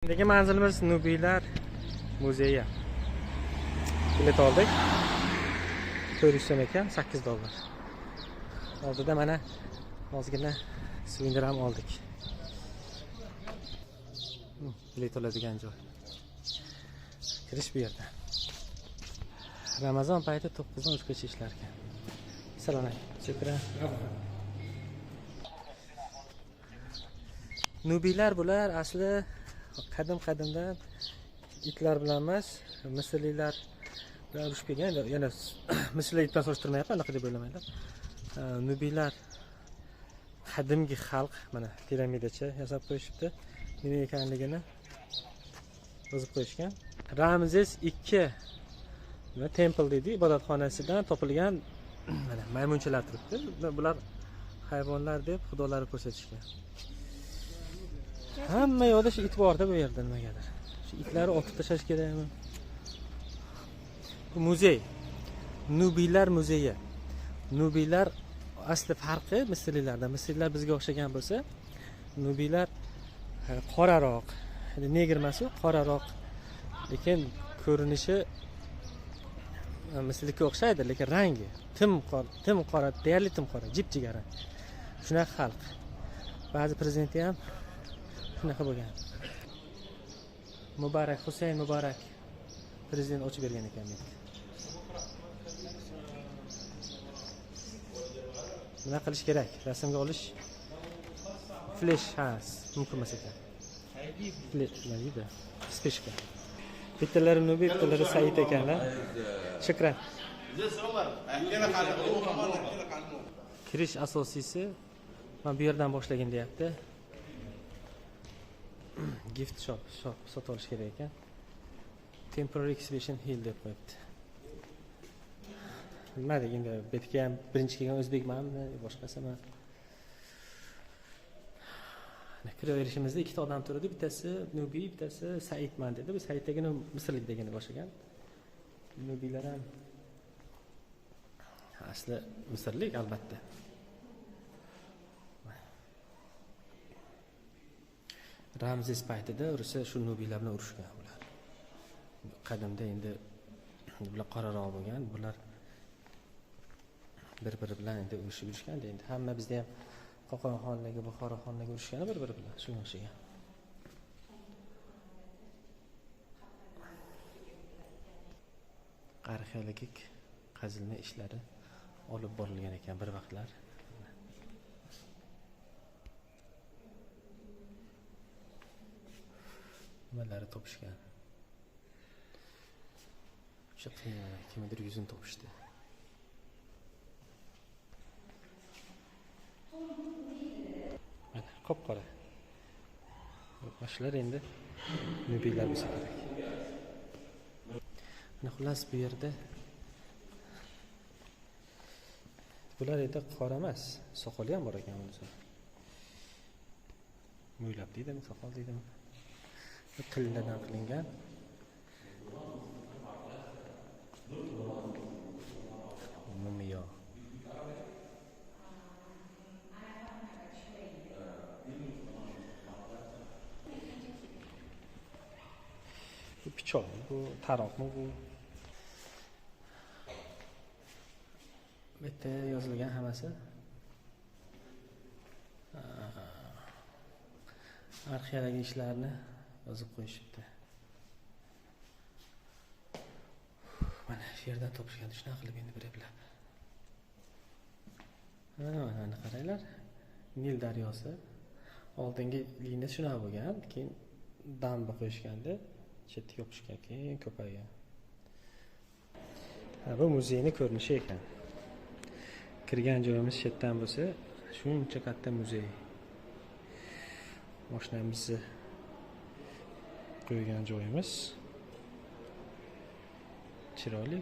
Endigi manzilimiz Nubiylar muzeyi. Bilet oldik. 400 so'm ekan, 8 dollar. Oldida mana ozgina suvenir ham oldik. Bilet oladigan joy. Kirish bu yerda. Ramazon payti 9 dan 3 gacha ishlar ekan. Assalomu alaykum. Shukran. Nubiylar bular asli qadim-qadimdan itlar bilan emas, misrliklar bilan urushib kelgan. Yana misrlik itdan solishtirmayapman, anaqa deb o'ylamanglar. Nubiylar qadimgi xalq, mana piramidacha yasab qo'yishibdi. Nima ekanligini yozib qo'yishgan. Ramzes 2 nima temple deydi, ibodatxonasidan topilgan mana maymunchalar turibdi. Bular hayvonlar deb xudolari ko'rsatishgan. Hamma yoqda shu it borda bu yerda nimagadir. Shu itlarni otib tashlash kerakmi? Bu muzey. Nubiylar muzeyi. Nubiylar asli farqi misrliklardan. Misrliklar bizga o'xshagan bo'lsa, nubiylar qoraroq. Negr emas u, qoraroq. Lekin ko'rinishi misrlikka o'xshaydi, lekin rangi tim qora, deyarli tim qora, jip-jigar. Shunaqa xalq. Ba'zi prezidenti ham shunaqa bo'lgan. Mubarak, Husayn Mubarak prezident ochib bergan ekan bu yerda. Nima qilish kerak? Rasmga olish flash, ha, mumkin emas ekan. Flash nima deydi? Speshka. Bittalari Nubiy, bittalari Said ekanlar. Shukran. Kirish asosiysi mana bu yerdan boshlagin deyapti. Gift shop, sotib olish kerak ekan. Temporary exhibition hill deb qo'yibdi. Nima deganda, bu yerga ham birinchi kelgan o'zbekmanmi, boshqasimi? Kiraverishimizda ikkita odam turdi, bittasi Nubiy, bittasi Saidman dedi. Bu Said degani misrlik degani boshlagan. Nubiylar ham asli misrlik albatta. Ramzes paytida Rusiya shu nubiylar bilan urushgan ular. Qadimda endi bular qoraroq bo'lgan, bular bir-biri bilan endi urushib yurishganda, endi hamma bizda ham Qo'qon xonligi, Buxoro xonligi urushgani bir-biri bilan shunga o'xshagan. Arxeologik qazilma ishlari olib borilgan ekan bir vaqtlar. Nimalari topishgan. O'sha kimnidir yuzini topishdi. Mana qop-qora. Boshlar endi nubiylar bo'lsa kerak. Mana xullas bu yerda bular endi qora emas, soqoli ham bor ekan bunisi. Mo'ylab deydimi, soqol deydimi? Tilladan qilingan. Mumiyo. Bu pichoq, bu taroqmi bu? Bu yerda yozilgan hammasi. Arxeologik ishlarni yozib qo'yishibdi. Mana shu yerdan topishgan, shunaqa qilib endi bir eplab. Mana qaranglar. Nil daryosi oldingi liniyasi shunaqa bo'lgan, keyin damba qo'yishganda chetga yopishgan, keyin ko'paygan. Ha, bu muzeyning ko'rinishi ekan. Kirgan joyimiz chetdan bo'lsa, shuncha katta muzey. Mashinamizni qo'ygan joyimiz chiroyli.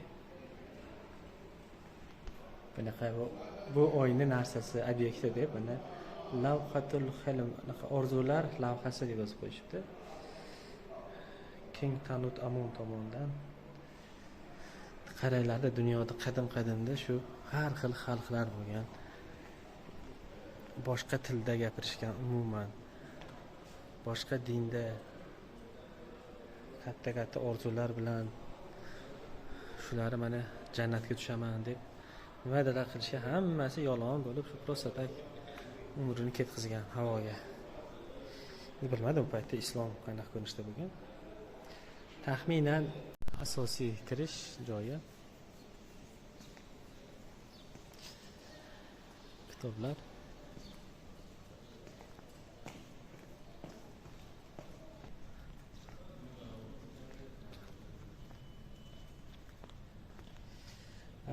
Bunaqa bu oyni narsasi obyekti deb mana lavhatul hilm, orzular lavhasi deb yozib qo'yishibdi. King Tanut Amun tomonidan. Qaranglarda dunyoda qadim-qadimda shu har xil xalqlar bo'lgan. Boshqa tilda gapirishgan umuman. Boshqa dinda Katta-katta orzular bilan shular mana jannatga tushaman deb nimadirlar qilishga, hammasi yolg'on bo'lib, shu просто tak umrini ketkazgan havoga. Bilmadim bu paytda islom qanaqa ko'rinishda bo'lgan. Taxminan asosiy kirish joyi. Kitoblar.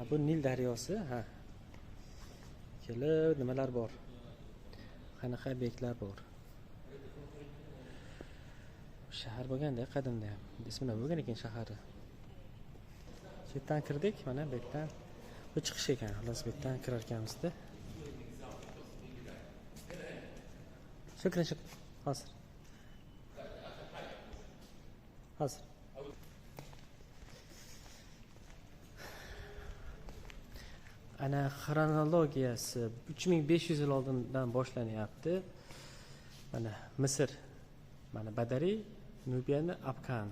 Bu Nil daryosi, ha. Kelib nimalar bor? Qanaqa obyektlar bor? Shahar bo'lganda qadimda ham. Ismi nima bo'lgan ekan shahari? Chetdan kirdik, mana bu yerdan bu chiqish ekan. Xullas bu yerdan kirar ekanmiz-da. Shukran, shukran. Hozir. Hozir. Ana xronologiyasi 3500 yil oldindan boshlanyapti. Mana Misr, mana Badariy, Nubiyani Abkan.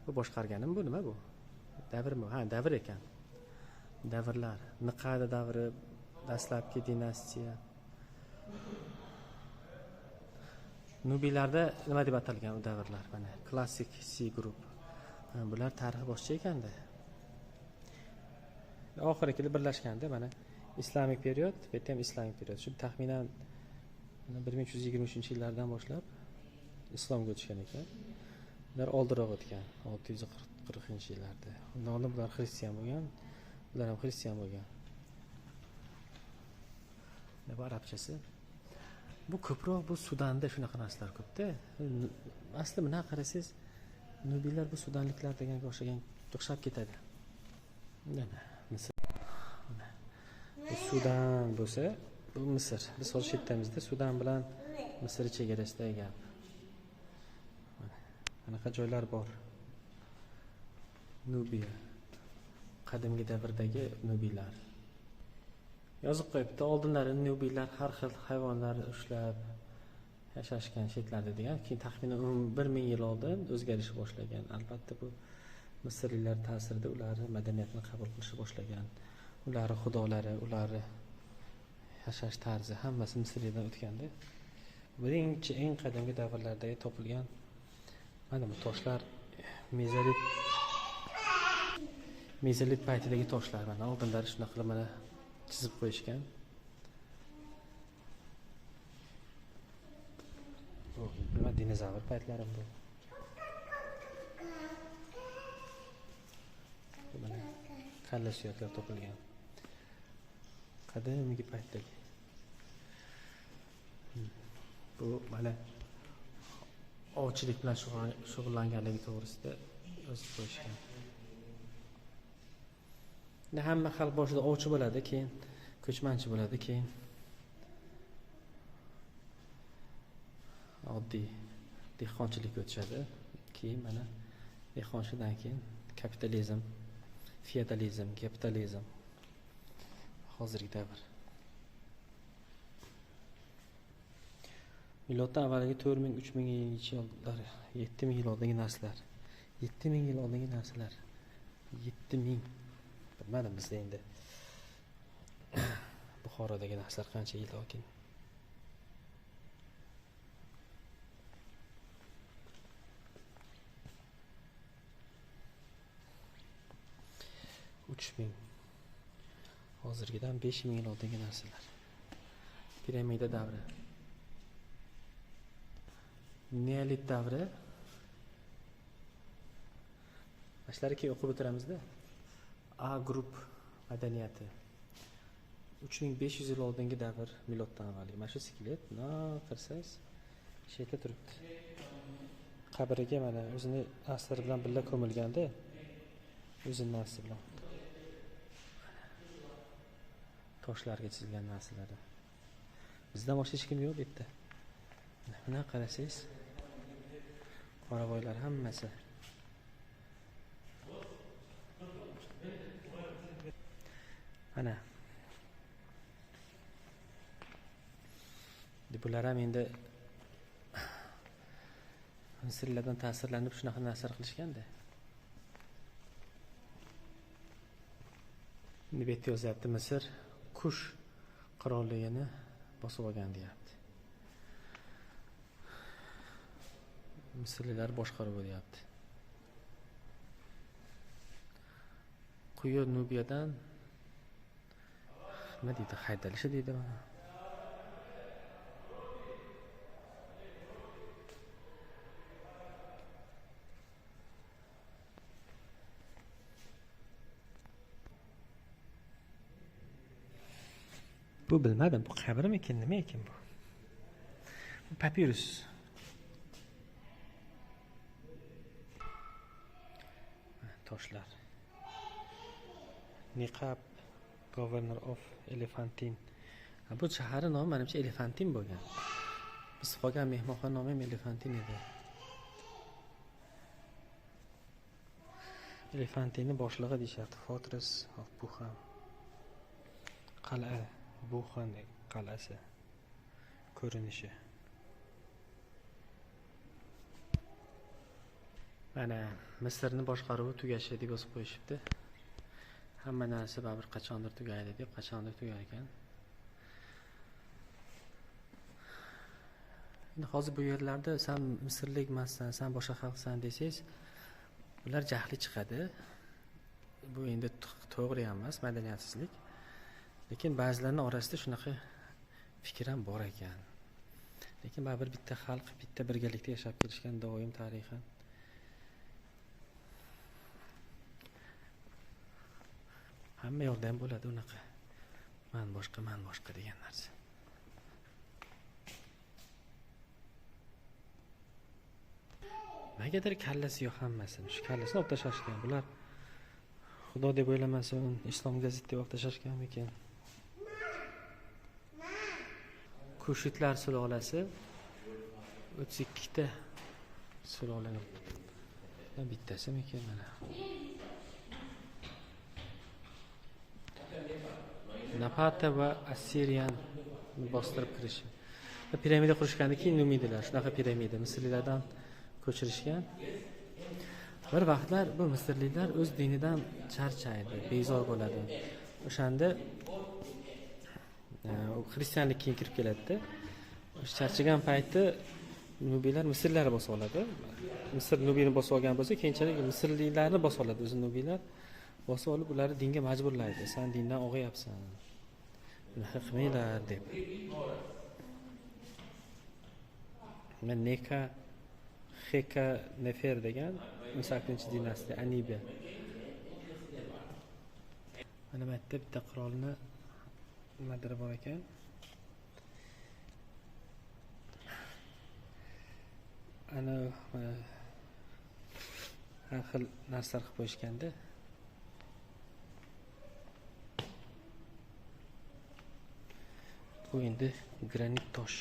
Bu boshqarganim bu nima bu? Davrmi? Ha, davr ekan. Davrlar. Niqada davri, dastlabki dinastiya. Nubiylarda nima deb atalgan u davrlar? Mana klassik C group. Bular tarixi boshqa ekanda. Oxiri kelib birlashganda mana Islamic period, bu yerda ham Islamic period. Shu taxminan 1323-yillardan boshlab islomga o'tishgan ekan. Ular oldinroq o'tgan, 640-yillarda. Undan oldin bular xristian bo'lgan, bular ham xristian bo'lgan. Bu arabchasi. Bu ko'proq bu Sudanda shunaqa narsalar ko'pda. Asli bunday qarasangiz, nubiylar bu sudanliklar deganga o'xshagan, o'xshab ketadi. Mana Misr. Bu Sudan bo'lsa, bu Misr. Biz hozir chetdamizda Sudan bilan Misr chegarasidagi gap. Qanaqa joylar bor? Nubiya. Qadimgi davrdagi nubiylar. Yozib qo'yibdi, oldinlari nubiylar har xil hayvonlar ushlab yashashgan chetlarda degan. Keyin taxminan 1000 yil oldin o'zgarish boshlagan. Albatta bu Misrliklar ta'sirida ularni madaniyatini qabul qilishni boshlagan. Ularni xudolari, ularni yashash tarzi hammasi Misrdan o'tganda. Birinchi eng qadimgi davrlardagi topilgan mana bu toshlar mezolit paytidagi toshlar. Mana oldinlari shunaqa qilib mana chizib qo'yishgan. Bu nima dinozavr paytlari bu. Mana kalla suyaklar topilgan. Qadimgi paytdagi. Bu mana ovchilik bilan shug'ullanganligi to'g'risida yozib qo'yishgan. Hamma xalq boshida ovchi bo'ladi, keyin ko'chmanchi bo'ladi, keyin oddiy dehqonchilikka o'tishadi. Keyin mana dehqonchilikdan keyin kapitalizm, feodalizm, kapitalizm, hozirgi davr. Miloddan avvalgi 4000, 3000 yillar, 7000 yil oldingi narsalar. 7000 yil oldingi narsalar. 7000. Bilmadim bizda endi Buxorodagi narsalar qancha yil oldin. 3000. Hozirgidan 5000 yil oldingi narsalar. Piramida davri. Neolit davri. Mashlarga keyin o'qib o'tiramizda. A grup madaniyati. 3500 yil oldingi davr, miloddan avvalgi. Mana shu skelet, na qirsangiz, shu yerda turibdi. Qabriga mana o'zini narsalari bilan birga ko'milganda, o'zini narsi bilan. Toshlarga chizilgan narsalari. Bizdan boshqa hech kim yo'q bu yerda. Mana qarasangiz, qoravoylar hammasi. Mana bular ham endi Misrlardan ta'sirlanib shunaqa narsalar qilishganda. Endi bu yerda yozyapti, Misr Kush qirolligini bosib olgan deyapti. Misrliklar boshqarib deyapti. Quyi Nubiyadan nima deydi, haydalishi deydi mana. Bu bilmadim, bu qabrmikin, nima ekan bu? Bu papirus. Toshlar. Niqab, Governor of Elephantine. Bu shahari nomi menimcha Elefantin bo'lgan. Biz qolgan mehmonxona nomi ham Elefantin edi. Elefantinni boshlig'i deyishyapti. Fortress of Buxan. Qal'a, Buxan qal'asi ko'rinishi. Mana Misrni boshqaruvi tugashi deb yozib qo'yishibdi. Hamma narsa baribir qachondir tugaydi deb, qachondir tugar ekan. Endi hozir bu yerlarda sen misrlik emassan, sen boshqa xalqsan desangiz, ular jahli chiqadi. Bu endi to'g'ri ham emas, madaniyatsizlik. Lekin ba'zilarning orasida shunaqa fikr ham bor ekan. Lekin baribir bitta xalq, bitta birgalikda yashab kelishgan doim tarixan. Hamma yoqda ham bo'ladi unaqa. Men boshqa, men boshqa degan narsa. Negadir kallasi yo'q hammasini. Shu kallasini olib tashlashgan. Bular Xudo deb o'ylamasin, islomga zid deb olib tashlashganmikin? Kushitlar sulolasi 32 ta sulolaning bittasimikin mana. Napata va Assiriyan bostirib kirishi. Piramida qurishganda keyin numiydilar. Shunaqa piramida misrliklardan ko'chirishgan. Bir vaqtlar bu misrliklar o'z dinidan charchaydi, bezor bo'ladi. O'shanda xristianlik keyin kirib keladi-da. O'sha charchagan payti nubiylar misrlarni bosib oladi. Misr nubiyni bosib olgan bo'lsa, keyinchalik misrliklarni bosib oladi o'zi nubiylar. Bosib olib ularni dinga majburlaydi. Sen dindan og'ayapsan. Bunaqa qilmanglar deb. Men Neka Heka Nefer degan 18-dinastiya Anibiya. Mana bu yerda bitta qirolni nimadir bor ekan. Ana har xil narsalar qilib qo'yishganda. Bu endi granit tosh.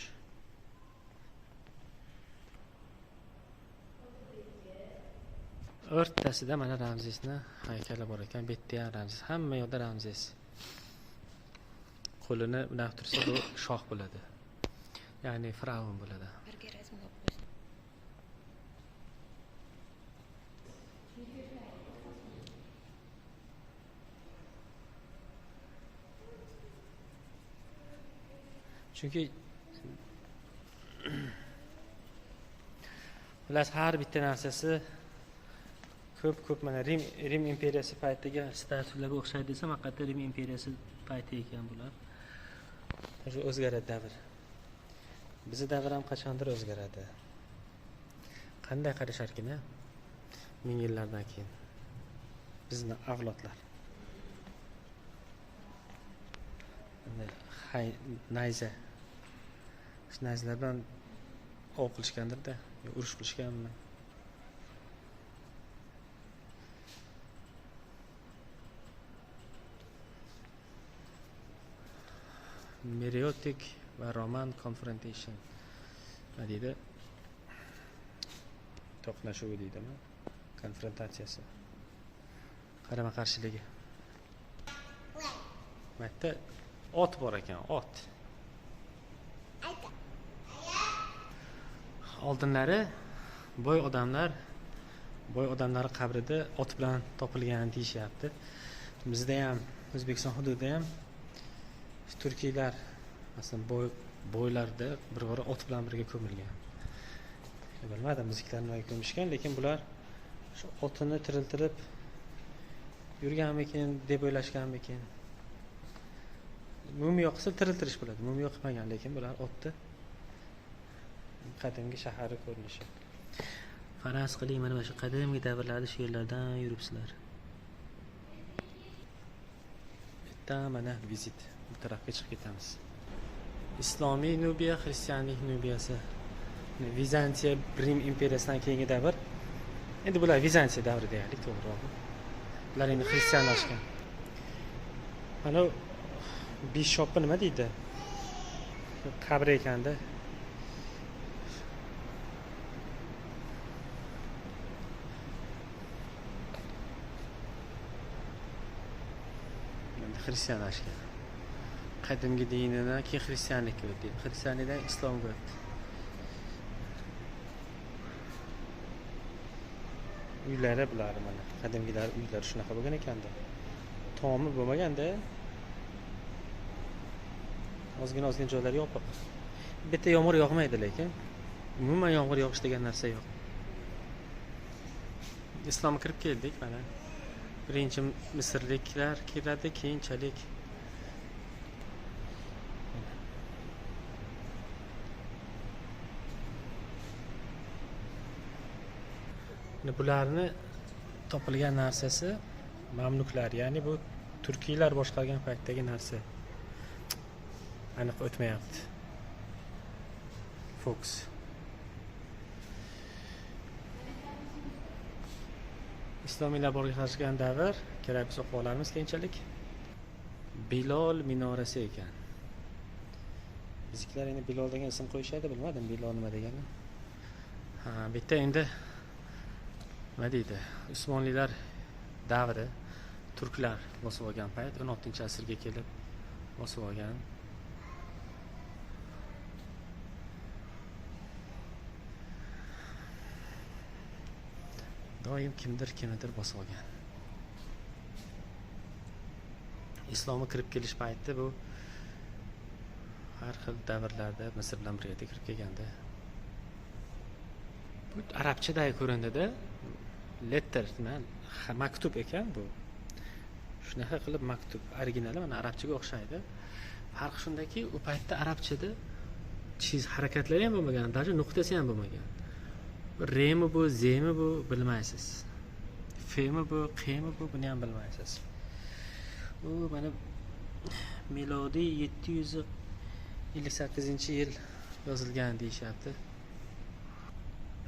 O'rtasida mana Ramzesni haykali bor ekan. Bu yerda ham Ramzes, hamma yoqda Ramzes. Qo'lini bunday tursa bu shoh bo'ladi. Ya'ni fir'avn bo'ladi. Chunki xullas har bitta narsasi ko'p mana Rim imperiyasi paytiga statularga o'xshaydi desam, haqiqatda Rim imperiyasi payti ekan bular. O'sha o'zgaradi davr. Bizi davr ham qachondir o'zgaradi. Qanday qarasharkin a? Ming yillardan keyin bizni avlodlar. Nayza. Shu nayzalar bilan ov qilishgandir-da, urush qilishganmi? Meriotik va Roman confrontation. Nima deydi? To'qnashuvi deydimi? Konfrontatsiyasi. Qarama-qarshiligi. Bu yerda ot bor ekan, ot. Oldinlari Boy odamlar, boy odamlar qabrida ot bilan topilgan deyishyapti. Bizda ham, O'zbekiston hududida ham turkiylar, masalan, boylarda bir bora ot bilan birga ko'milgan. Bilmadim, biznikilar nimaga ko'mishgan, lekin bular shu otini tiriltirib yurganmikin deb o'ylashganmikin. Mumiyo qilsa tiriltirish bo'ladi. Mumiyo qilmagan, lekin bular otni qadimgi shahari ko'rinishi. Faraz qiling, mana shu qadimgi davrlarda shu yerlardan yuribsizlar. Bitta mana vizit, bu tarafga chiqib ketamiz. Islomiy Nubiya, xristianlik Nubiyasi. Vizantiya, Rim imperiyasidan keyingi davr. Endi bular Vizantiya davri deyarli, to'g'rirog'i. Bular endi xristianlashgan. Mana bishopni nima deydi? Qabri ekanda. Endi xristianlashgan. Qadimgi dinidan keyin xristianlikka o'tdi. Xristianlikdan islomga o'tdi. Uylari bular mana. Qadimgilar uylari shunaqa bo'lgan ekanda. Tomi bo'lmaganda ozgina joylari yopiq. Bitta yomg'ir yog'maydi lekin. Umuman yomg'ir yog'ish degan narsa yo'q. Islomga kirib keldik mana. Birinchi misrliklar kiradi, keyinchalik bularni topilgan narsasi mamluklar, ya'ni bu turkiylar boshqargan paytdagi narsa. Aniq o'tmayapti. Fokus. Islomiylar boshqargan davr, kerak bo'lsa o'qib olamiz keyinchalik. Bilol minorasi ekan. Biznikilar endi Bilol degan ism qo'yishadi, bilmadim Bilol nima degani. Ha, bitta endi nima deydi? Usmonlilar davri turklar bosib olgan payt 16-asrga kelib bosib olgan. Doim kimdir kimnidir bosib olgan. Islomga kirib kelish payti bu har xil davrlarda Misr bilan birga kirib kelganda. Bu arabchadagi ko'rindida letter, nima, maktub ekan bu. Shunaqa qilib maktub originali mana arabchaga o'xshaydi. Farq shundaki, u paytda arabchada chiz harakatlari ham bo'lmagan, даже nuqtasi ham bo'lmagan. Remi bu, zemi bu bilmaysiz. Femi bu, qemi bu, buni ham bilmaysiz. U mana milodiy 758-yil yozilgan deyishyapti.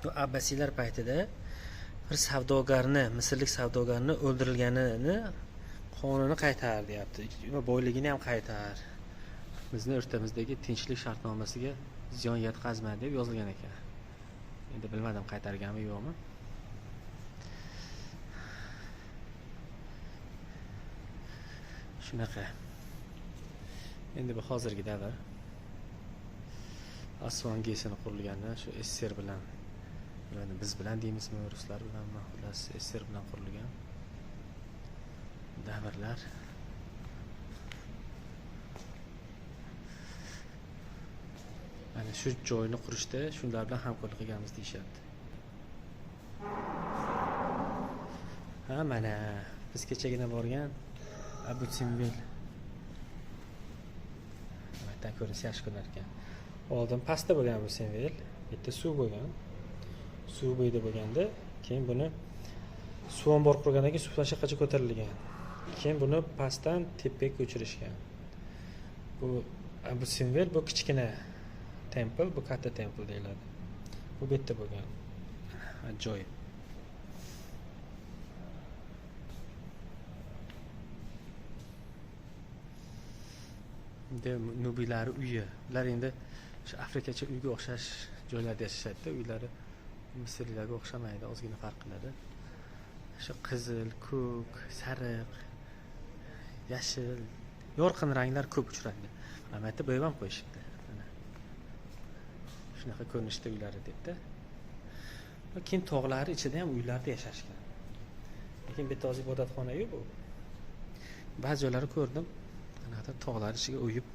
Bu Abbasiylar paytida bir savdogarni, misrlik savdogarni o'ldirilganini qonuni qaytar deyapti. Va boyligini ham qaytar. Bizni o'rtamizdagi tinchlik shartnomasiga ziyon yetkazma deb yozilgan ekan. Endi bilmadim qaytarganmi yo'qmi. Shunaqa. Endi bu hozirgi davr. Asvon GESini qurilgani shu SSR bilan, bilmadim biz bilan deymizmi, ruslar bilanmi, xullas SSR bilan qurilgan davrlar. Mana shu joyni qurishda shunlar bilan hamkorlik qilganmiz deyishyapti. Ha, mana biz kechagina borgan Abu Simbel. Albatta ko'rinsa yaxshi ko'rinar ekan. Oldin pastda bo'lgan Abu Simbel, bitta suv bo'lgan. Suv bo'yida bo'lganda, keyin buni suv ombor qurgandan keyin suv tashiqqacha ko'tarilgan. Keyin buni pastdan tepaga ko'chirishgan. Bu Abu Simbel bu kichkina temple, bu katta temple deyiladi. Bu bu yerda bo'lgan. Ajoyib. Nubiylari uyi. Ular endi o'sha Afrikacha uyga o'xshash joylarda yashashadi. Uylari Misrliklarga o'xshamaydi, ozgina farq qiladi. O'sha qizil, ko'k, sariq, yashil, yorqin ranglar ko'p uchraydi. Mana bu yerda bo'yab ham qo'yishibdi. Mana shunaqa ko'rinishda uylari debdi. Keyin tog'lar ichida ham uylarda yashashgan. Lekin bitta o'zi ibodatxona yo'q bu. Ba'zi joylari ko'rdim. Qanaqadir tog'lar ichiga uyib.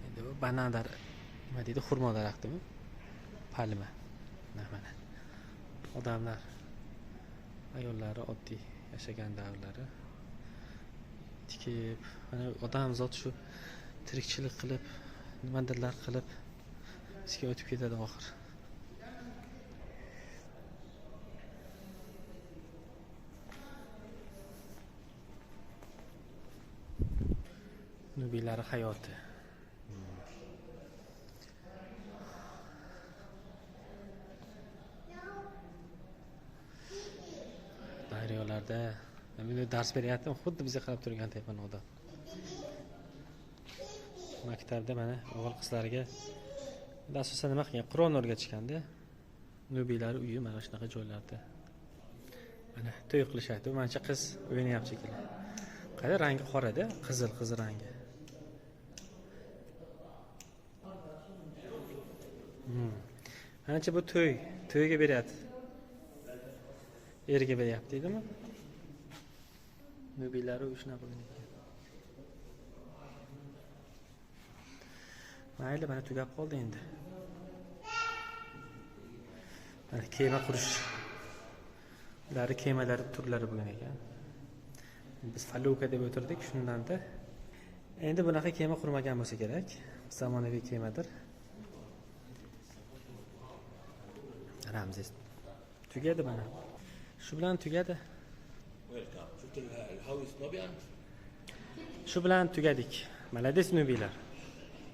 Endi bu banan nima deydi, xurmo daraxtimi? Palma. Mana. Odamlar, ayollari oddiy yashagan davrlari tikib, mana odamzod shu tirikchilik qilib, nimadirlar qilib bizga o'tib ketadi oxir. Nubiylar hayoti. Daryolarda men dars beryaptim, xuddi bizga qarab turgandek mana odam. Maktabda mana o'g'il qizlarga asosan nima qilgan? Qur'on o'rgatishganda. Nubiylar uyi mana shunaqa joylarda. Mana to'y qilishadi. Mancha qiz o'ynayapti shekilli. Qara rangi qorada, qizil qizil rangi. Mancha bu to'y, to'yga beryapti. Erga beryapti deydimi? Nubiylar uyi shunaqa bo'lgan ekan. Mayli, mana tugab qoldi endi. Mana kema qurish. Ular kemalar turlari bo'lgan ekan. Biz faluka deb o'tirdik shundan-da. Endi bunaqa kema qurmagan bo'lsa kerak. Zamonaviy kemadir. Ramzes. Tugadi mana. Shu bilan tugadi. Shu bilan tugadik. Malades nubiylar.